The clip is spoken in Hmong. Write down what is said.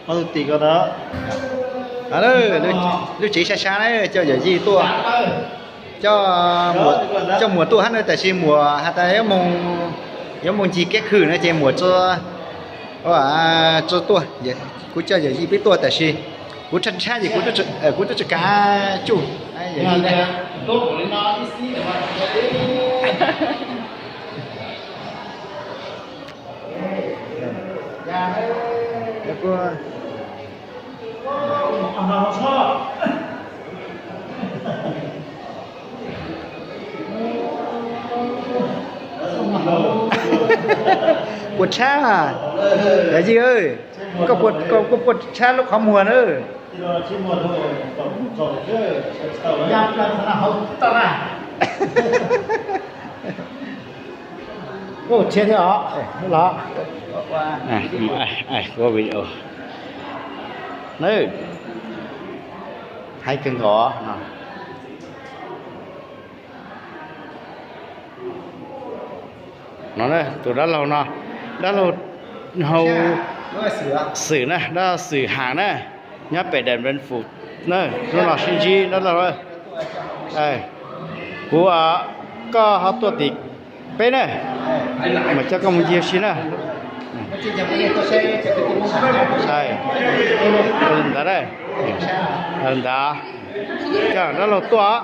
Ob tug tim ko no. Lub tsev sab sab na, coj yawm yij tuaj, coj, coj muam tuaj hab na, tab sis muam has tas yuav mus ncig kiab khw no ces muam tso, tso tuaj. Kuv coj yawm yij peb tuaj tab sis kuv tshab tshab ces kuv twb tsis kav tsuj yawm yij na. Puas tshab? Yawm yij, koj puas tshab lub qhov muag na? Ua tshia thiab os los. Kuv video na, hais kawg nkaus no. No tus dab laug no, dab laug hau Xwm na, dab laug Xwm Ham na, nyob pem Điện Biên Phủ na, hnub no sib ntsib dab laug. Kuv, koj ho tuaj tim peb na, mas coj koj mus ncig si na. Ntawd, ntawd, coj dab laug tuaj.